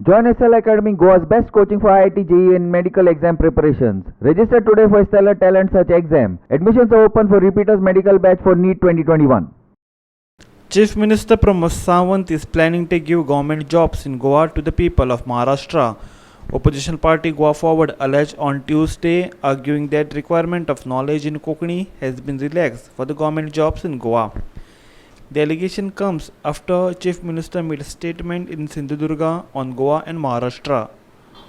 Join SL Academy, Goa's best coaching for IIT, JEE and medical exam preparations. Register today for Stellar Talent Search exam. Admissions are open for repeaters medical batch for NEET 2021. Chief Minister Pramod Sawant is planning to give government jobs in Goa to the people of Maharashtra, opposition party Goa Forward alleged on Tuesday, arguing that requirement of knowledge in Konkani has been relaxed for the government jobs in Goa. The allegation comes after Chief Minister made a statement in Sindhudurga on Goa and Maharashtra.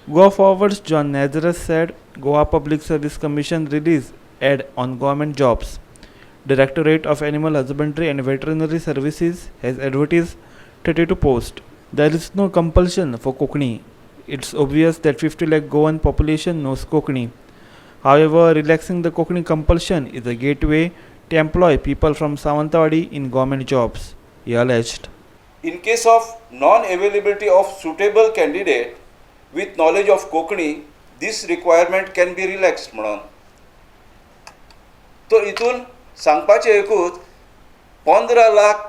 Goa Forward's John Nazareth said Goa Public Service Commission released ad on government jobs. Directorate of Animal Husbandry and Veterinary Services has advertised 32 posts. There is no compulsion for Konkani. It's obvious that 50 lakh Goan population knows Konkani. However, relaxing the Konkani compulsion is a gateway to employ people from Sawantwadi in government jobs, he alleged. In case of non-availability of suitable candidate with knowledge of Konkani, this requirement can be relaxed म्हणून. तर हितून सांगपाचें एकूच, 15 लाख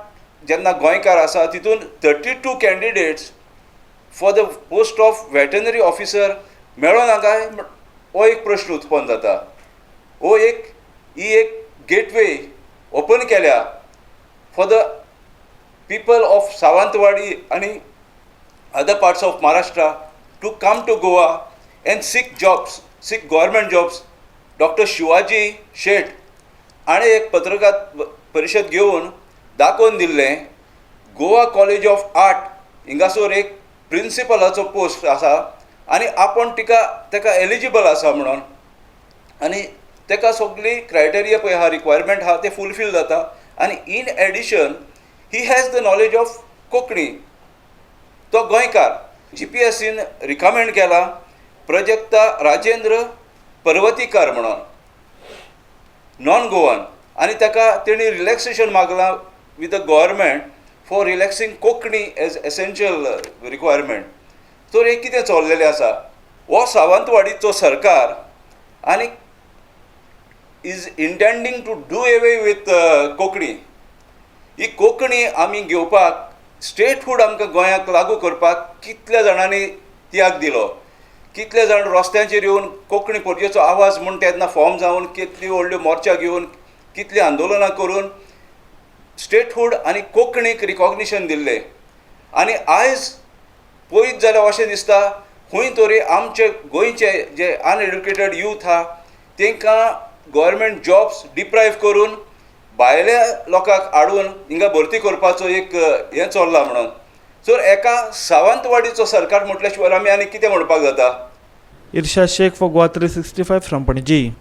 जेन्ना गोंयकार आसा, तितून 32 candidates for the post of veterinary officer मेळना काय, हो एक प्रश्न उत्पन्न जाता. हो एक ही एक गेटवे ओपन केल्या for the people of Sawantwadi आणि other parts of Maharashtra to come to Goa and seek jobs, seek government jobs. Doctor Shivaji Shet हाणें एक पत्रकार परिशद घेवन दाखोवन दिल्लें, गोवा कॉलेज ऑफ आर्ट हिंगासर एक प्रिंसिपलाचो पोस्ट आसा आनी आपूण तिका ताका एलिजिबल आसा म्हणून आनी ताका सगळी क्रायटेरिया पळय आहा, रिक्वायरमेंट आहा, ते फुलफील जाता आनी in addition he has the knowledge of Konkani. तो गोंयकार. जीपीएससीन रिकमेंड केला प्रजक्ता राजेंद्र पर्वतीकार म्हणून, नॉन गोवन, आनी ताका तेणी relaxation मागलां with the government for relaxing Konkani as essential requirement. तर हें कितें चल्लेलें आसा? हो सावंतवाडीचो सरकार आनी is intending to do away with Konkani. ही कोंकणी आमी घेवपाक, स्टेटहूड आमकां गोंयाक लागू करपाक कितल्या जाणांनी त्याग दिलो, कितले जाण रस्त्यांचेर येवन कोंकणी परजेचो आवाज म्हूण तेन्ना फॉर्म जावन, कितली व्हडल्यो मोर्चा घेवन, कितलीं आंदोलनां करून स्टेटहूड आनी कोंकणीक रिकॉग्निशन दिल्लें. आनी आयज पळयत जाल्यार अशें दिसता, खंय तरी आमचे गोंयचे जे अनएड्युकेटेड यूथ आहा, तांकां गव्हर्मेंट जॉब्स डिप्रायव करून भायल्या लोकांक हाडून हिंगा भरती करपाचो एक हें चल्लां म्हणून. सो एका सावंतवाडीचो सरकार म्हटल्या शिवाय आमी आनी कितें म्हणपाक जाता? Irshad Sheikh for Goa 365 from Panaji.